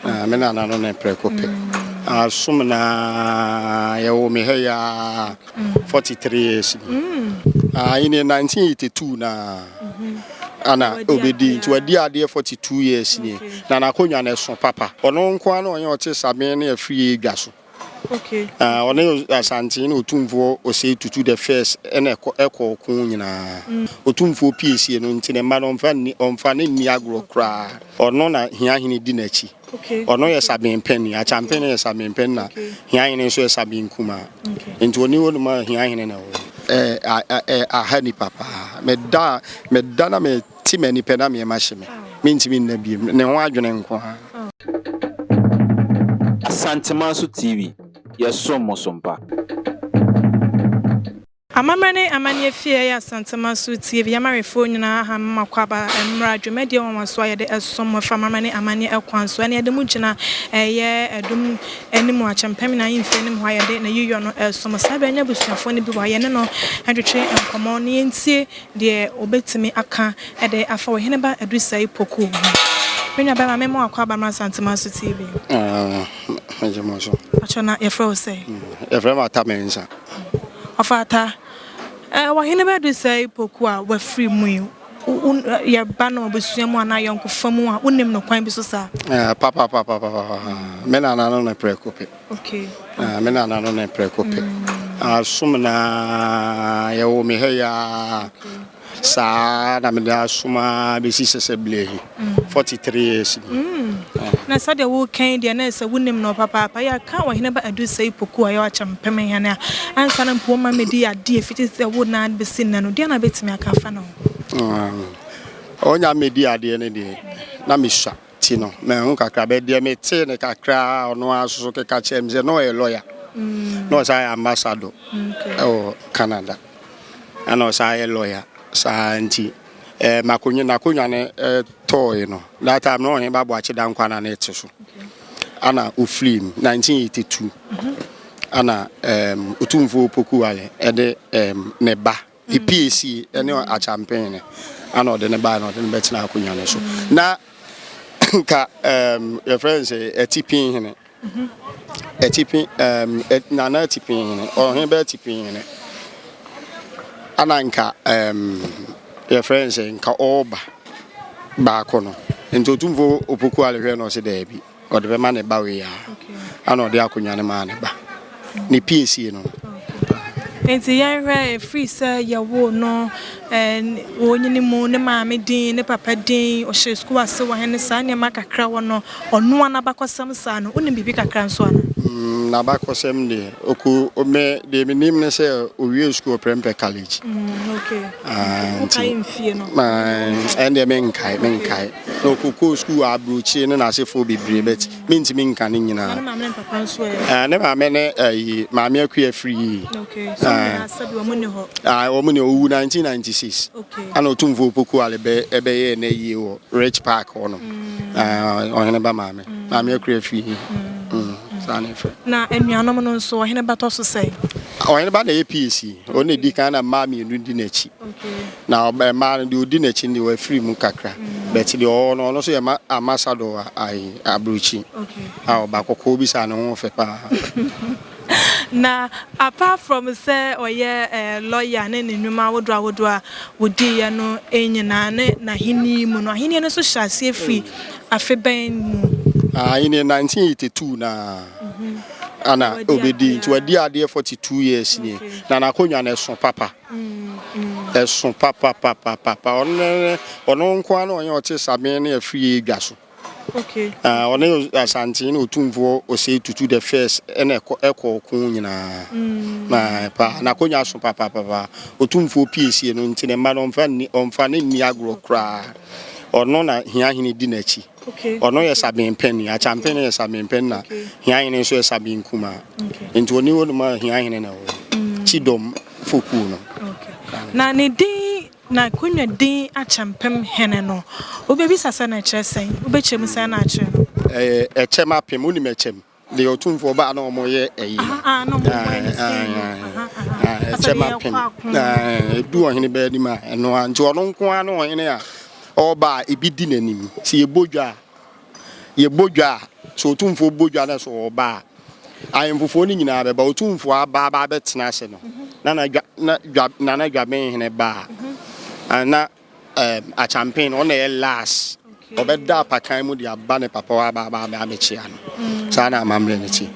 Ah, me nana no ne prɛko pɛ. Asom na yɛwɔ me ha yi a 43 years ni. Ah, in 1982 na ana obedi nti wadi adeɛ 42 years ni. Na n'akonnwa no ɛso papa. Ɔno nko ara na ɔyɛ ɔte Saben ne afiri dwa so. Okay. Ah, ɔne Asante ne Otumfoɔ Osei Tutu the first ɛna ɛkɔ ɛkɔ ɔko nyinaa. Otumfoɔ piesie no nti ne mma no ɔmfa nni ɔmfa ne nni agorɔ koraa. Ɔno na Hiahene di n'akyi. Okay. Ɔno yɛ Saben panin, Akyampen yɛ Saben panin na Okay. Hiahene nso yɛ Saben kumaa. Okay. Nti ɔni hɔ nom a Hiahene na ɛwɔ hɔ. Ɛɛ a- ɛ aha nipa paa. Meda meda na mete m'ani pɛ na meɛma hye me. Mentumi nna biem. Ne ho adwene nko ara. Asantemanso TV, yɛsom mo so mpa. Amammerɛ ne amanneɛ fie ɛyɛ Asantemanso TV yɛamarefoɔ nyinaa ha mma kwaba mmra dwumadie nwanwaso a yɛde ɛsom mo ɛfa amammerɛ ne amanneɛ ɛkwan so ɛne yɛde mo gyina ɛyɛ ɛdom anim akyɛmpɛm na ahemfie anim hɔ a yɛde na yiyɔ no ɛsom mo. Saa berɛ ne abusuafoɔ no bi wɔ ha, yɛne no ɛtwetwe nkɔmmɔ na yɛntie deɛ wɔbɛtumi aka de afa Ɔheneba Adusai Poku ho. Me nua bɛrima, mema wo akwaaba mmra Asantemanso TV. Ah, megye mo so. Pakyɛ na yɛfrɛ wo sɛ? Yɛfrɛ me Ata Mensah. Ɔfa Ata, eh, Ɔheneba Adusai Poku a wafiri mu yi, yɛba no abusua mu anaa ayɔnkofa mu a, wonim no kwan bi so saa? Eh, papapapapa, me nana no ne prɛko pɛ. Okay. Ah, me nana no ne prɛko pɛ. Asom na yɛwɔ me ha yi a saa na mede asom a bɛsi sɛsɛ berɛ yi. 43 years ni. Na sɛdeɛ woka yi deɛ na ɛsɛ wonim no papaapa. Yɛka Ɔheneba Adusei Poku a ɔyɛ Ɔkyɛmpem hene a, ansa na mpo wɔma medi adeɛ fiti sɛ wo na bɛsi nnɛ no, deɛn na wobɛtumi aka afa ne ho? Ɔnya mmɛdi adeɛ no deɛ, na mesua. Ti no, manhu kakra, but deɛ metee no kakra a ɔno ara nso keka kyerɛɛ me sɛ na ɔyɛ lawyer, na ɔsan yɛ ambassador ɛwɔ Canada, ɛna ɔsan yɛ lawyer saa nti ɛɛ m'akonnwa n'akonnwa no ɛtɔɔe no, that time na Ɔheneba Boakye Dankwa na na ɛte so, ɛna ofiri mu 1982, ɛna ɛɛm Otumfoɔ Opoku Ware ɛde ɛɛm ne ba. Ne PAC ne Akyampen no ana ɔde no bae na ɔde no bɛtena akonnwa no so. Na nka um, yɛfrɛ no sɛ Atipin hene. Atipin um, Nana Atipin hene, ɔhene bɛ Atipin hene. Ana nka um, yɛfrɛ no sɛ nka ɔreba baako no. Nti Otumfoɔ Opoku Alehwɛ na ɔse daabi. Ɔde bɛma ne ba wei a, ana ɔde akonnwa no maa ne ba. Ne piesie no. Nti yɛnhwɛ, ɛfiri sɛ yɛwoo no, ɔnyini mu, ne maame din, ne papa din, ɔhyɛɛ sukuu ase wɔ he ne saa nneɛma kakra wɔ no, ɔno ara n'abakɔsɛm saa no, wonim biribi kakra nso anaa? N'abakɔsɛm deɛ, ɔkɔ, me, deɛ menim ne sɛ ɔwiee sukuu wɔ Prempeh College. Okay. Ah, nti. Wokae mfie no? Ɛndeɛ menkae, menkae. Na ɔkɔkɔɔ sukuu wɔ aburokyire ne n'asefoɔ bebree but mentumi nka ne nyinaa. Na ne maame ne ne papa nso ɛ? Ah, ne maame ne ɛyi maame Akua firi yie. Okay, so wɔn nyinaa sɛbi wɔn nni hɔ? Ah, wɔn ni owu 1996. Okay. Ana Otumfoɔ Opoku Ale bɛ ɛbɛyɛɛ n'ayie wɔ Rich Park hɔ nom. Ah, ɔhene ba maame, maame Akua firi yie. Mm, saa na ɛfrɛ. Na anuanom no nso, ɔhene ba tɔ so sɛn? Ɔhene ba na ɛyɛ PAC. Ɔno na ɛdi kan na mmaa mmienu di n'akyi. Na mmaa no deɛ ɔdi n'akyi no deɛ wafiri mu kakra. But deɛ ɔwɔ no ɔno nso yɛ ambassador wɔ ayi aburokyi. A ɔba kɔkɔɔ bi saa ne ho fɛ paa. Na apart from sɛ ɔyɛ lawyer ne ne nnwuma ahodoɔ ahodoɔ a ɔdiiɛ no nyinaa ne n'ahenni mu no, ahenni no nso hyɛ aseɛ firi afe bɛn mu? Ahenni 1982 na ana obedi nti wadi adeɛ 42 years nie na n'akonnwa no ɛso papa ɛso papa papa papa ɔno ɔno nko ara na ɔyɛ ɔte Saben ne afiri dwa so ɔne Asante ne Otumfoɔ Osei Tutu the first ɛna ɛkɔ ɛkɔ ɔko nyinaa na pa n'akonnwa so papa papa Otumfoɔ piesie no nti ne mma no ɔmfa nni ɔmfa ne nni agorɔ koraa ɔno na Hiahene di n'akyi. Ɔno yɛ Sabin panin, Akyampen yɛ Sabin panin na Hiahene nso yɛ Sabin kumaa. Nti ɔni hɔ nom a Hiahene na ɛwɔ hɔ. Kyidɔm fokuo no. Na ne din, n'akonnwa din Akyɛmpem Hene no, wobɛbisa sɛ na ɛkyerɛ sɛn? Wobɛkyerɛ mu sɛn na akyerɛ no? Ɛyɛ ɛkyɛm apem, wonim ɛkyɛm? Deɛ ɔtumfoɔ baa na wɔyɛ ɛyi no. Ɛkyɛm apem. Ɛdu ɔhene bɛɛ anim a, ɛno ara. Nti ɔno nko ara ne ɔhene a ɔreba a ebi di n'anim. Sɛ yɛbɔ dwa a, yɛbɔ dwa a, Sɛ Otumfoɔ bɔ dwa na sɛ ɔba a, ahemfofoɔ no nyinaa bɛba. Otumfoɔ aba aba abɛtena ase no, na na dwa na dwa Nana Dwabenhene ba a, na ɛɛm Akyampen no, ɔno na ɛyɛ last. Ɔbɛda apakan mu de aba ne papa hɔ aba aba aba abɛkyea no. Saa na amammerɛ no te.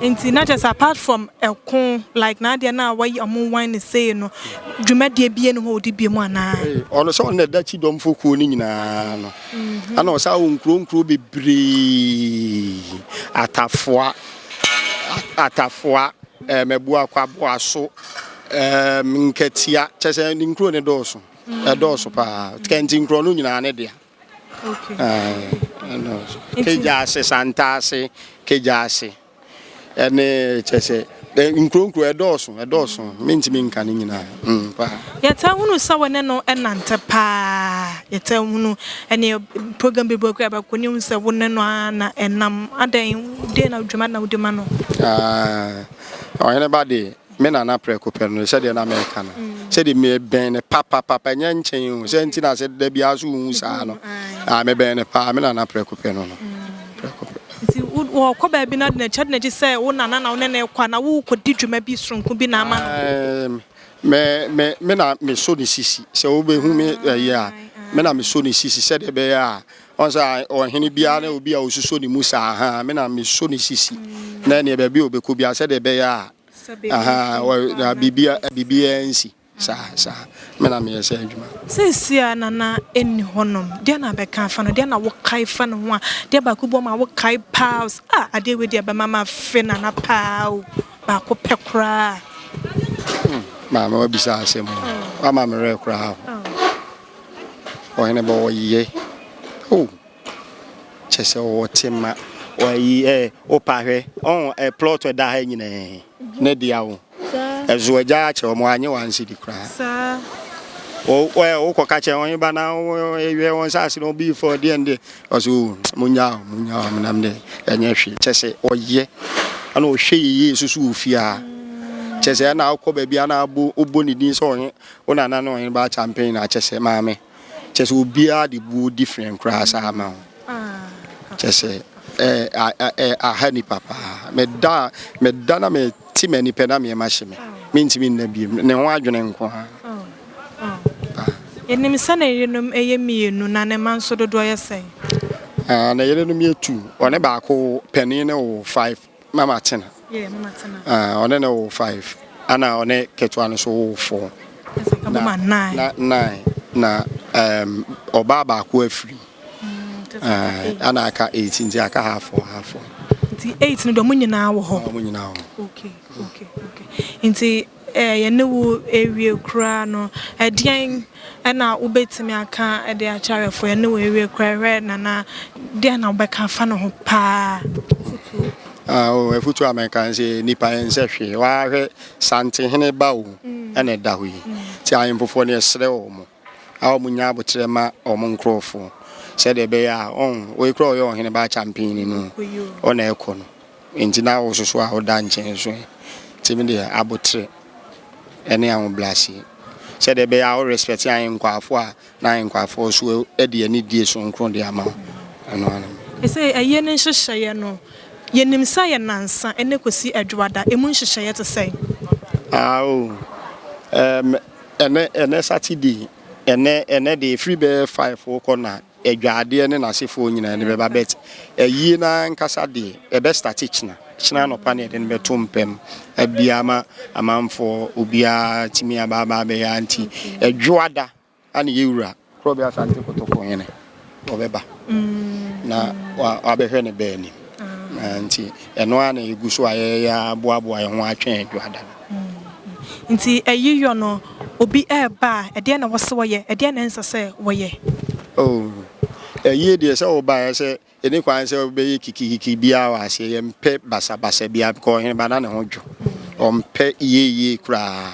Nti na kyerɛ sɛ apart from ɛko like n'adeɛ no a wɔyɛ ɔmo wan no sei no, dwumadie bie ne hɔ a ɔdi bie mu anaa? Ɔno sɛ ɔno na ɛda kyidɔmfo kuo no nyinaa ano. Ɛna ɔsan wɔ nkuro nkuro bebree, Atafoa, Atafoa, ɛɛm Abuakwa, Boaso, ɛɛm Nkatia, kyerɛ sɛ ne nkuro no dɔɔso. Ɛdɔɔso paa. Kɛnti nkuro no nyinaa ne dea. Okay. Ɛdɔɔso. Kegyaase, Santaase, Kegyaase. Ɛne kyerɛ sɛ nkuro nkuro ɛdɔɔso, ɛdɔɔso. Mentumi nka ne nyinaa. Mm, paa. Yɛtaa hunu sɛ wo ne no nante paa. Yɛtaa hunu ɛne program bebree koraa bɛkɔ ne hu sɛ wo ne no ara na ɛnam. Adɛn, deɛ na dwuma na wodi ma no? Ah, ɔhene ba deɛ, Me nana prɛko pɛ no, sɛdeɛ na meka no, sɛdeɛ mebɛn no papapapa, ɛnyɛ nkyɛn o, sɛ nti na sɛ da biara so wohu saa no, ah, mebɛn no paa, me nana prɛko pɛ no no, prɛko pɛ. Nti wɔkɔ baabi na n'akyi ade n'akyi sɛ wo nana na wo ne no rekɔ anaa worekɔdi dwuma bi soronko bi na ama no? Me, me, me na mesɔ ne sisi, sɛ wobɛhu me ɛyɛ a, me na mesɔ ne sisi sɛdeɛ ɛbɛyɛ a, ɔn sɛ ɔhene biara ne obi a ɔsusɔ ne mu saa, ha, me na mesɔ ne sisi, na ɛneɛ baabi a ɔbɛkɔ biara sɛdeɛ ɛbɛyɛ a, Ahaa wɔ na biribi biribiara nsi saa saa me na meyɛ saa adwuma. Seesei a Nana nni hɔnom, deɛn na bɛka afa no? Deɛn na wokae fa ne ho a, deɛ baako bi wɔ hɔ ma wokae paa wo sɛ ah adeɛ wei deɛ ɛbɛma mafe Nana paa o, baako pɛ koraa. Hmm, maame wabisa asɛm o, wama me werɛ koraa o. Ɔhene bɔ ɔyɛ oh. Kyerɛ sɛ ɔwɔ tema. Ɔyi ɛ wopa hwɛ ɔn ɛ plot ɛda ha nyinaa ne dea o. Ɛzo agya akyɛ wɔn anyɛ wɔn ansidi koraa. Saa. Wɔ ɛ wokɔ ka kyerɛ wɔn ba na ewia wɔn saase na obi fɔ deɛ ndeɛ ɔsɛ o mo nya o mo nya o menam deɛ ɛnyɛ hwee kyɛ sɛ ɔyɛ ɛna ɔhwɛ yie soso wɔ fie ha kyɛ sɛ ɛna akɔ baabi ana abo wobɔ ne din sɛ ɔhe wo nana ne ɔhene ba champion na kyɛ sɛ maame. Kyerɛ sɛ obiara de buo different koraa saa ma wo. Kyerɛ sɛ ɛ aha nipa paa. Meda meda na mete m'ani pɛ na meɛma hye me. Mentumi nna biem. Ne ho adwene nko ara. Yɛnim sɛ ne yerenom yɛ mmienu na ne mma nso dodoɔ yɛ sɛn? Ne yerenom yɛ two. Ɔne baako panin no wɔ five. Mama Tena. Yeah, Mama Tena. Ah, ɔne ne wo five. Ana ɔne ketewa no so wo four. Na, nine. Na nine. Na um, ɔbaa baako afiri mu. Mm, uh, ana aka eight nti aka half four half four. Nti eight no deɛ ɔmo nyinaa wɔ hɔ. Ɔmo nyinaa wɔ hɔ. Okay, okay, okay. Nti Eh, yɛne wo rewie koraa no, ɛdeɛn na wobɛtumi aka de akyerɛ awɛfoɔ? Yɛne wo rewie koraa, hwɛ Nana, deɛn na wobɛka afa ne ho paa? Afutuo. Ah, oh, afutuo a mɛka ne sɛ nipa ɛnsɛ hwee. Wahwɛ Santehene ba o, ɛna ɛda hɔ yi. Nti ahemfofoɔ no yɛsrɛ wɔn, a wɔn nya aboterɛ ma wɔn nkorɔfoɔ, sɛdeɛ ɛbɛyɛ a, ɔn, wei koraa ɔyɛ ɔhene ba kyampini no, ɔna ɛkɔ no. Enti na wo soso a woda nkyɛn nso ɛ? Nti me deɛ aboterɛ ɛne ahobrɛaseɛ sɛdeɛ ɛbɛyɛ a wo respect ahenkwaafoɔ a na ahenkwaafoɔ nso de anidie sonkron de ama wo. Ɛno ara ne me. Ɛsɛ ayie no nhyehyɛeɛ no, yɛnim sɛ ɛyɛ nnansa, ɛnnɛ kɔsi Adwoada, ɛmu nhyehyɛeɛ te sɛn? Ah oh, ɛɛm, ɛnnɛ, ɛnnɛ Saturday, ɛnnɛ, ɛnnɛ deɛ ɛfiri bɛyɛ five rekɔ na Adwaadeɛ ne n'asefoɔ nyinaa ani bɛba but ayie no ankasa deɛ ɛbɛ starte kyena, kyena anɔpa na yɛde no bɛto mpam abia ama amanfoɔ obiara atumi aba aba abɛyɛ a nti Adwoada ana yɛwura Korɔbea Asante Kotoko hene ɔbɛba na wabɛhwɛ ne bɛ anim nti ɛno ara na yɛgu so a yɛyɛ aboaboa yɛn ho atwɛn Adwoada no. Nti ayiyɔ no, obi reba a, ɛdeɛn na ɛwɔ sɛ wɔyɛ, ɛdeɛn na ɛnsɛ sɛ wɔyɛ? Oh, ayie deɛ sɛ woba a, ɛsɛ, ɛni kwan sɛ wobɛyɛ kikikiki biara wɔ aseɛ. Yɛmpɛ basabasa biara because ɔhene ba na ne ho dwo. Ɔmpɛ yieyie koraa.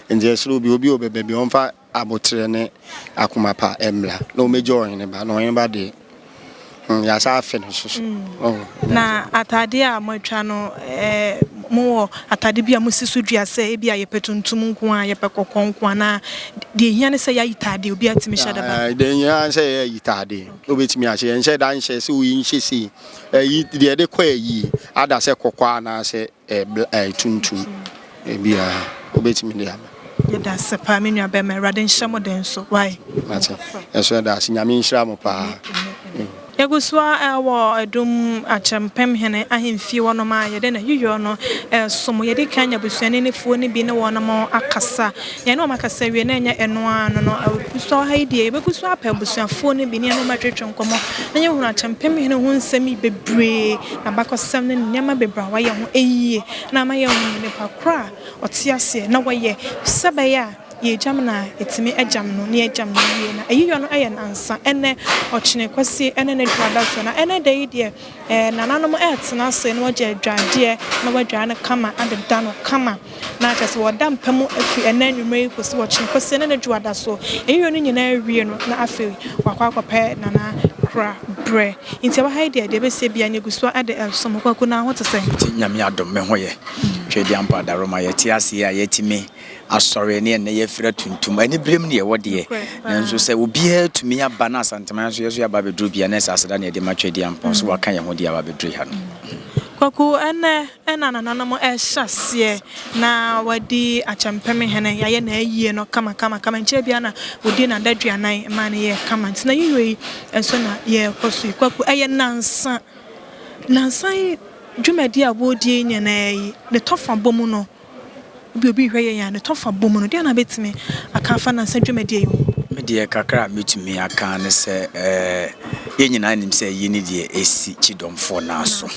Nti yɛsrɛ obi, obi a ɔbɛba bi, ɔmfa aboterɛ ne akoma pa mmra na ɔmmɛgya ɔhene ba, na ɔhene ba deɛ, hmm, yɛasa afe no so so. Oh, Na ataadeɛ a moatwa no, eh, mowɔ atade bi a mosi so dua sɛ ebia yɛpɛ tuntum nko ara, yɛpɛ kɔkɔɔ nko ara, anaa deɛ ɛhia ne sɛ yɛayi tadeɛ, obiara tumi hyɛ de ba? Deɛ ɛhia ne sɛ yɛayi tadeɛ, wobɛtumi ahyɛ. Yɛnhyɛ da nhyɛ sɛ wei nhyɛ sei. Ayi deɛ yɛde kɔ ayie, ada sɛ kɔkɔɔ anaasɛ tuntum, ebiara wobɛtumi de aba. Yɛda ase paa me nua bɛma Awurade nhyɛ mo den nso wai. Mate. Yɛso yɛda ase. Nyame nhyira mo paa. Yɛgu so ara wɔ Adum Akyɛmpem Hene ahemfie hɔnom a yɛde n'ayiyɔ no resom. Yɛadi kan anya abusuani ne foɔ no bi ne wɔnom akasa. Yɛne wɔn akasa awie na ɛnyɛ ɛno ara no no, abusua ha yi deɛ yɛbɛgu so apɛ abusuafoɔ no bi ne yɛne wɔn atwetwe nkɔmmɔ na yɛahunu Akyɛmpem Hene ho nsɛm yi bebree, n'abakɔsɛm ne nneɛma bebree a wayɛ ho yie na ama yɛahunu nipa korɔ a ɔte aseɛ na wɔyɛ sɛ ɛbɛyɛ a yɛgyam no a yɛtumi gyam no na yɛgyam no yie na ayiyɔ no yɛ nansa ɛnɛ ɔkyene kwasie ɛne ne dwoada so na ɛnɛ da yi deɛ ɛɛ nananom ɛretena ase na wɔagye adwadeɛ na wɔadware no kama adeda no kama na kyerɛ sɛ wɔda mpa mu afiri ɛnɛ anwummerɛ yi kɔsi ɔkyene kwasie ne ne dwoada so ayiyɔ no nyinaa awie no na afei wakɔ akɔpɛ nana kora berɛ nti ɛwɔ ha yi deɛ deɛ ɛbɛsie biara no yɛgu so de ɛresom Kwaku na ho te sɛn? Nti Nyame adom me ho yɛ. Tweaduampɔ Adaroma, yɛte ase yi a yɛatumi asɔre ne ɛnnɛ yɛafira tuntum. Aniberem ne yɛwɔ deɛ, nanso sɛ obiara tumi aba na Asanteman nso yɛso yɛaba abɛduru bi a, na ɛsɛ aseda na yɛde ma Tweaduampɔn sɛ waka yɛn ho de aba abɛduru ha no. Kwaku, ɛnnɛ na nananom rehyɛ aseɛ na wɔadi Akyɛmpem hene, yɛayɛ n'ayie no kamakamakama, nkyɛrɛ biara na wɔdi n'adaduanan ma no yɛ kama, nti n'ayiyɔ yi nso na yɛrekɔ so yi. Kwaku, ɛyɛ nnansa. Nnansa yi dwumadi a wɔredi yi nyinaa yi, ne tɔfa bɔ mu no, ebia obi rehwɛ yɛn a, ne tɔfa bɔ mu no, deɛn na wobɛtumi aka afa nnansa dwumadie yi ho? Me deɛ kakra a mɛtumi aka ne sɛ, yɛn nyinaa nim sɛ ayi ne deɛ ɛsi Kyidɔmfoɔ nan so.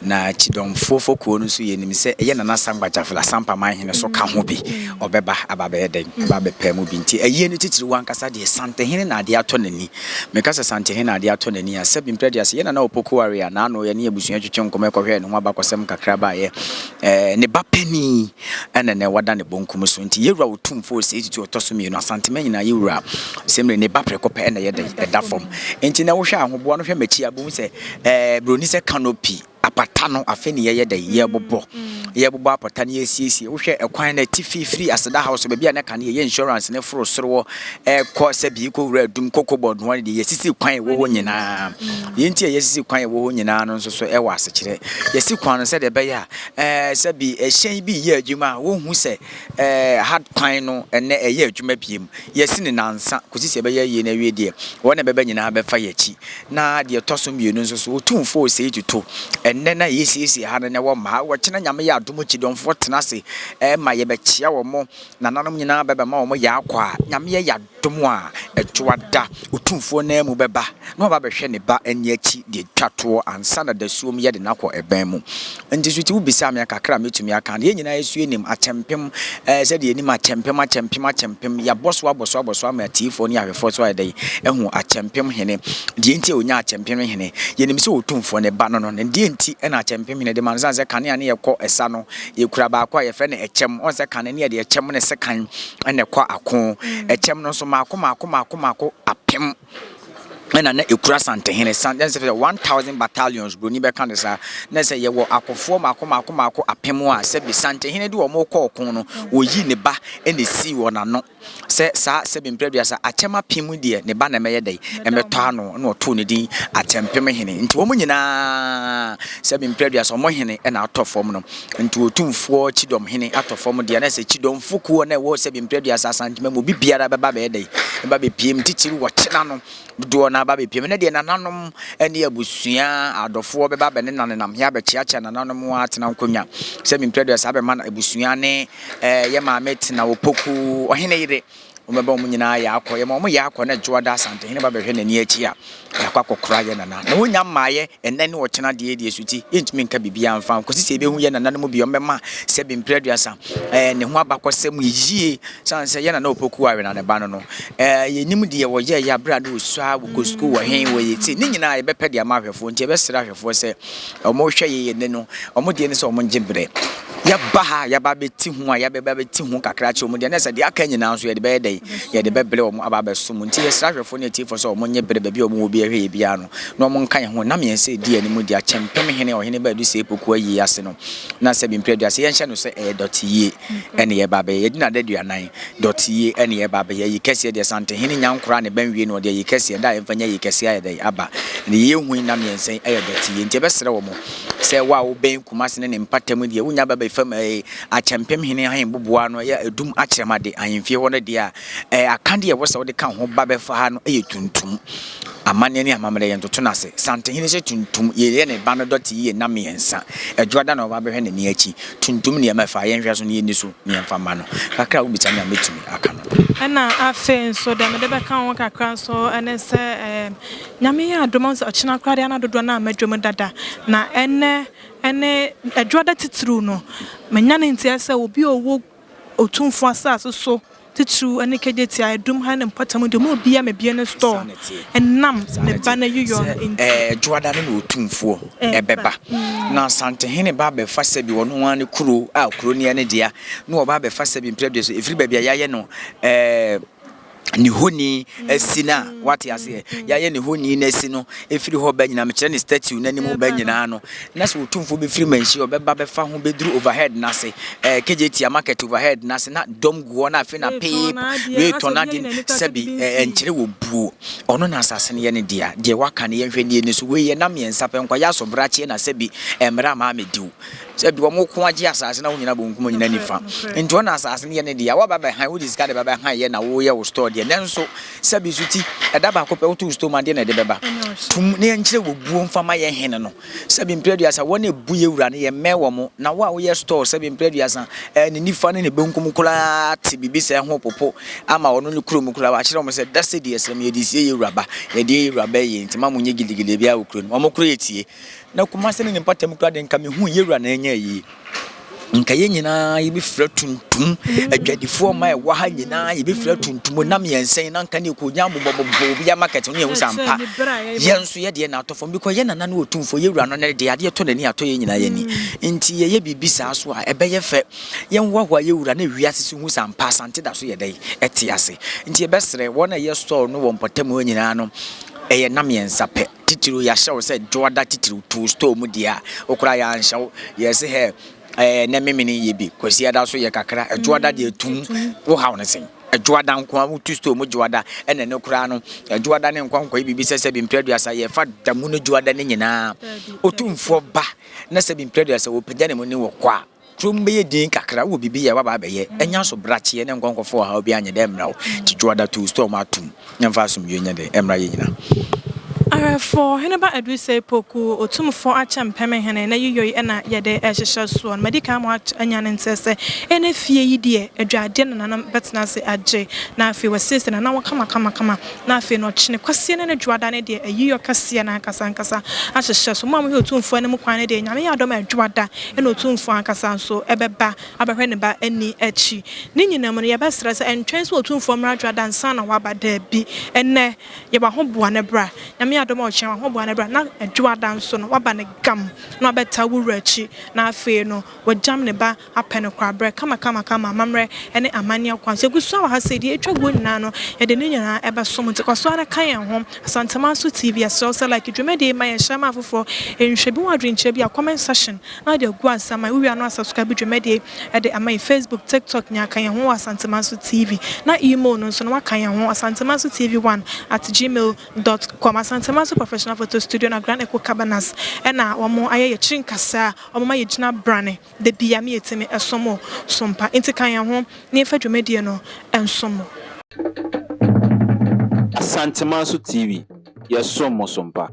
Na Kyidɔmfoɔ fokuo no nso yɛnim sɛ ɛyɛ Nana Sangba Gyafla Sampaman hene so ka ho bi, ɔbɛba aba abɛyɛ dɛn? Aba abɛpaa mu bi. Nti ayie no titiriw ankasa deɛ Santehene na adeɛ atɔ n'ani. Meka sɛ Santehene na adeɛ atɔ n'ani a, sɛbi mprɛ aduasa, yɛn Nana Opoku Ware a n'ano yɛne abusua twetwe nkɔmmɔ kɔhwɛɛ ne ho abakɔsɛm kakra baeɛ, ɛɛ, ne ba panin ɛna nɛ wada ne bonkum so. Nti yɛwura Otumfoɔ Osei Tutu ɔtɔ so mmienu, Asanteman nyinaa yɛwura Semire, ne ba prɛko pɛ ɛna ɛyɛ dɛn? Ɛda fam. Nti nɛ wohwɛ ahoboa no hwɛ m'akyi a, wobɛhu sɛ ɛɛ, buroni sɛ canopy. Apata no, afei ne yɛyɛ dɛn? Yɛbobɔ. Yɛbobɔ apata no, yɛsiesie. Wohwɛ ɛkwan no atifi firi Aseda House, baabi a na kane yɛyɛ insurance no foro soro hɔ kɔ sɛ bi kɔwura Adum, Cocoa Board ho no deɛ, yɛasisi kwan a ɛwɔ hɔ nyinaa. Deɛ nti a yɛasisi kwan a ɛwɔ hɔ nyinaa no nso so ɛwɔ asekyerɛ. Yɛasi kwan no sɛdeɛ ɛbɛyɛ a ɛɛ sɛbi ɛhyɛn bi reyɛ adwuma a, wɔnhu sɛ ɛɛ ha kwan no ɛnnɛ ɛyɛ adwuma biem. Yɛasi no nnansa kɔsi sɛ yɛbɛyɛ ayie no awie deɛ, wɔn a ɛbɛba nyinaa bɛfa yɛn akyi. Na deɛ ɛtɔ so mmienu nso so, Otumfoɔ Osei Tutu, ɛnnɛ na yɛresiesie ha no na ɛwɔ mmaa, ɔkyena Nyame yɛ adom kyidɔmfoɔ tena ase ma yɛbɛkyea wɔn, nananom nyinaa bɛbɛma wɔn yɛ akɔ a, Nyame yɛ adom a, Ɛtoada, Otumfoɔ no ara mu bɛba na waba abɛhwɛ ne ba ani akyi de atwa toɔ ansa na dasuom yɛde no akɔ ɛbɛn mu. Nti so nti wobisaa me a, kakra a mɛtumi aka no, yɛn nyinaa yɛso yɛnim akyɛmpem, ɛɛ sɛdeɛ yɛnim akyɛmpem, akyɛmpem, akyɛmpem, yɛabɔ so abɔ so abɔ so ama atiefoɔ ne ahwɛfoɔ so ayɛ dɛn ahu akyɛmpem hene, deɛ nti a ɔnya akyɛmpem hene, yɛnim sɛ Otumfoɔ ne ba no no, na deɛ nti na akyɛmpem hene de ma no, sane sɛ kane a ne yɛkɔ ɛsa no, yɛkura baako a yɛfrɛ no ɛkyɛm, wɔn sɛ kane ne yɛde ɛkyɛm ne sekan na ɛkɔ ako, ɛkyɛm no nso maako maako maako maako apem. ɛna na ɛkura Santehene, san, ɛne sɛ 1000 battalions, buroni bɛka no saa, na sɛ yɛwɔ akofoɔ mako mako mako apem a, sɛbi Santehene de wɔn rekɔ ɔko no, wɔyi ne ba na ɛsii wɔn ano sɛ saa sɛbi mprɛ aduasa akyɛm apem deɛ ne ba na ɛmɛyɛ dɛn, ɛmɛtɔ ano, na ɔtoo ne din Akyɛmpem Hene. Nti wɔn nyinaa sɛbi mprɛ aduasa wɔn hene na atɔ fam no. Nti Otumfoɔ Kyidɔm Hene atɔ fam deɛ, na sɛ Kyidɔmfo kuo na ɛwɔ sɛbi mprɛ aduasa Asantema mu, obi biara bɛba bɛyɛ dɛn, ɛba bɛpiem, titiriw ɔkyena no dodoɔ no ara ba bɛpiem. Ɛnɛ deɛ nananom ne abusua adɔfoɔ bɛba abɛnenanenam he abɛkyeakyea nananom atena nkonnwa sɛ mprɛ aduasa abɛma abusua ne yɛ maame tena Opoku ɔhene yere. Wɔbɛba wɔn nyinaa yɛ akɔ. Yɛma wɔn yɛ akɔ na Dwoada Asantehene ba bɛhwɛ n'ani akyi a, yɛakɔ akɔkora yɛ nana. Na wɔnnya mmaeɛ ɛnnɛ ne ɔkyena deɛ deɛ so ti, yɛntumi nka biribiara mfa ho kɔsi sɛ yɛbɛhu yɛ nana no mu bi a ɔmmɛma sɛbe mprɛ aduasa ɛɛ ne ho abakɔsɛm yie. Sane sɛ yɛ nana Opoku Awena ne ba no no, ɛɛ yɛnim deɛ wɔyɛeɛ berɛ a na ɔsua, wɔkɔ sukuu wɔ he, wɔyɛ ti. Ne nyinaa yɛbɛpɛ de ama ahwɛfoɔ nti yɛbɛsrɛ ahwɛfoɔ sɛ wɔhwɛ yɛ yɛ nne no, wɔn deɛ ne sɛ wɔngye berɛ. Yɛba ha a yɛaba abɛti ho a yɛbɛba abɛti ho kakra akyerɛ wɔn deɛ na sɛ deɛ aka nyinaa nso yɛde bɛyɛ dɛn? Yɛde bɛbrɛ wɔn aba abɛsom. Nti yɛsrɛ ahwɛfoɔ ne atiefoɔ sɛ wɔn nye bere baabi a wɔn wɔ biara hwɛ yɛ biara no na wɔn nka yɛn ho nam yɛn sɛ ɛdi anim di akyɛmpem hene ɔhene Baadu Sei Poku ayie ase no na sɛ bi mprɛ aduasa yɛnhyɛ no sɛ ɛyɛ dɔte yie ɛne yɛba abɛyɛ yɛdi no adaduanan dɔte yie ɛne yɛba abɛyɛ ayi kɛseɛ deɛ Santehene nya nkoraa ne ba nwie no ɔde ayi kɛseɛ da a yɛmfa nyɛ ayi kɛseɛ ayɛ dɛn aba ne yɛhu yi nam yɛn sɛn ɛyɛ dɔte yie nti yɛbɛsrɛ wɔn Sɛ wo a wobɛn Kumasi ne ne mpatamu deɛ, wonya ba bɛfam ɛɛ Akyɛmpem Hene Ahenboboa no, ɛyɛ Adum Akyerɛmade ahemfie hɔ no deɛ a, ɛɛ akadeɛ a ɛwɔ sɛ wode ka ho ba bɛfa ha no yɛ tuntum. Amanneɛ ne amammerɛ, yɛntoto no ase. Santehene hyɛ tuntum, yɛyɛ ne ba no dɔte yie nna mmiɛnsa. Adwoada na ɔba bɛhwɛ n'ani akyi. Tuntum nneɛma ɛfa, yɛnhwɛ so na yɛnni so na yɛmfa mma no. Kakra a wobisa me a mɛtumi aka no. Ɛna afei nso deɛ mede bɛka ho kakra nso ne sɛ ɛɛ Nyame yɛ adom a sɛ ɔkyena koraa deɛ na dodoɔ no a madwam dada na ɛnɛ ɛne Adwoada titiriw no manya ne nteɛ sɛ obi a ɔwɔ Otumfoɔ asase so titiriw ɛne Kejetia, Adum ha ne mpɔtam deɛ ɔma obiara mabue ne store ɛnam ne ba no ayiyɔ no nti. Adwoada no na Otumfoɔ ɛbɛba na Asantehene ba abɛfa sɛbi ɔno ara ne kuro a kuro no yɛ ne dea na ɔba abɛfa sɛbi mprɛ aduasa ɛfiri baabi a yɛayɛ no ɛɛ ne honi asi no a wate aseɛ yɛayɛ ne honi no asi no ɛfiri hɔ ba nyinaa mekyerɛ ne statue no anim ba nyinaa no na sɛ ɔtumfoɔ bɛfiri manhyia ɔbɛba bɛfa ho bɛduru overhead no ase eh, KJT market overhead no ase na dɔm gu hɔ na afei na pee wei tɔn adeɛ sɛbi eh, ɛnkyerɛ wɔ buo ɔno na asase no yɛ ne dea deɛ waka no yɛnhwɛ nie ne so wei yɛ na mmiɛnsa pɛ nkɔyɛ asobrakyeɛ na sɛbi mmerɛ ama amɛdiw Sɛ bi wɔn ko agye asase na wo nyina bonkum nyina nifa. Nti wɔn na asase no yɛ ne dea. Waba bɛhan wode sika de ba bɛhan yɛ na woyɛ wo store deɛ. Nanso sɛ bi so ti ɛda baako pɛ woto wo store mu adeɛ na ɛde bɛba. Tum na yɛnkyerɛ wɔ buo mfa ma yɛn hene no. Sɛ bi mprɛ aduasa wɔn a ɛbu yɛ wura no yɛ mmɛn wɔn. Na wo a woyɛ store sɛ bi mprɛ aduasa ɛɛ ne nifa ne ne benkum koraa te biribi sɛ ɛho popo ama ɔno ne kurom koraa wakyerɛ wɔn sɛ da sɛ di ɛsrɛ mu yɛde sie yɛ wura ba. Yɛde yɛ wura ba yie nti ma mo nyɛ gidigidi biara wɔ kuro no mu. Wɔn koro yɛ tie. Na Kumase ne ne mpɔtam koraa de nka mehuu yɛn wura na ɛnyɛ ayie. Nka yɛn nyinaa yɛbɛfira tuntum, adwadifoɔ mma ɛwɔ ha nyinaa yɛbɛfira tuntum nam yɛn nsɛn na nka ne ɛkɔnya bobɔbobɔ obi market no yɛhu sɛ ampa yɛn nso yɛ deɛ na atɔ fam because yɛn nana no ɔtumfoɔ yɛn wura no ne deɛ adeɛ tɔ n'ani atɔ yɛn nyinaa yɛn ani nti yɛyɛ biribi saa so a ɛbɛyɛ fɛ yɛnhoahoa yɛn wura na wiase so hu sɛ ampa Asante da so yɛ dɛn ɛte ase nti yɛbɛsrɛ wɔn a ɛyɛ store no wɔ mpɔtam hɔ nyinaa no ɛyɛ nam yɛn nsa pɛ. Titiriw yɛahyɛ wo sɛ dwoada titiriw to store mu deɛ a, wo koraa yɛanhyɛ wo. Yɛse hɛ ɛɛ nɛ memene yɛ bi, Kwasiada nso yɛ kakra, ɛdwoada deɛ tum, wo haw no sɛn? Ɛdwoada nko ara wotu store mu dwoada, ɛna ɛno koraa no, ɛdwoada ne nkwa nkɔyɛ biribi sɛ sɛbi mprɛ aduasa yɛfa da mu no dwoada no nyinaa. Otumfoɔ ba na sɛbi mprɛ aduasa wɔpagya ne mu ne wɔ kɔ a, Kurom bɛyɛ din kakra, wowɔ biribi yɛ a woaba abɛyɛ, ɛnyɛ asobrakyeɛ ne nkɔnkɔfoɔ ɔhaw biara nyɛ dɛ mmra wo, nti Dwoada to store mu atom na mfa asomdwoeɛ nyɛ dɛ mmra yɛn nyina. Ahwɛfoɔ, Ɔheneba Adusei Poku, Otumfoɔ Akyɛmpem Hene, na yiyoi na yɛde rehyehyɛ soɔ no. Madi kan ama woanya no nteɛ sɛ, ɛnnɛ fie yi deɛ, adwadeɛ na nananom bɛtena ase agye, na afei wɔasiesie nananom kamakamakama. Na afei no, ɔkyene kwasia ne ne dwoada no deɛ, ayiyɔ kɛseɛ no ankasa ankasa ahyehyɛ so. Mo a mohwɛ Otumfoɔ anim kwan no deɛ, Nyame yɛ adom a dwoada na Otumfoɔ ankasa nso bɛba abɛhwɛ ne ba ani akyi. Ne nyinaa mu no, yɛbɛsrɛ sɛ, ɛntwɛn sɛ Otumfoɔ mmra dwoada ansa na waba. Daabi, ɛnnɛ, yɛ w'ahoboa no bra. Nyame yɛ adom a ɔkyena w'ahoboa no bra, na dwoada nso no, waba no gam na wabɛtaa wo wura akyi, na afei no, wagyam ne ba apɛ no korabrɛ kamakamakama, amammerɛ ne amanneɛ kwan so. Yɛgu so ara wɔ ha sei, deɛ ɛtwa guo nyinaa no, yɛde ne nyinaa ɛbɛsom. Nti kɔ so ara ka yɛn ho. Asanteman so TV, yɛsrɛ wo sɛ like dwumadie yi ma yɛn, hyɛ ma afoforɔ nhwɛ bi. Wowɔ adwenkyerɛ bi a, comment section na wode agu ansa ma yɛn. Wowie a na wasubscribe dwumadie yi de ama yɛn. Facebook, TikTok, nyinaa ka yɛn ho wɔ Asanteman so TV. Na email no nso no, woaka yɛn ho, asantemanso tv one at gmail dot com. Asanteman so Professional Photo Studio na Grand Echo Cabanas ɛna wɔn ayɛ yɛn akyiri nkasaa a wɔma yɛgyina brane. Da bia me yɛtumi som wo som pa nti ka yɛn ho na yɛmfa dwumadie no nsom wo. Asantemanso TV, yɛsom mo som pa.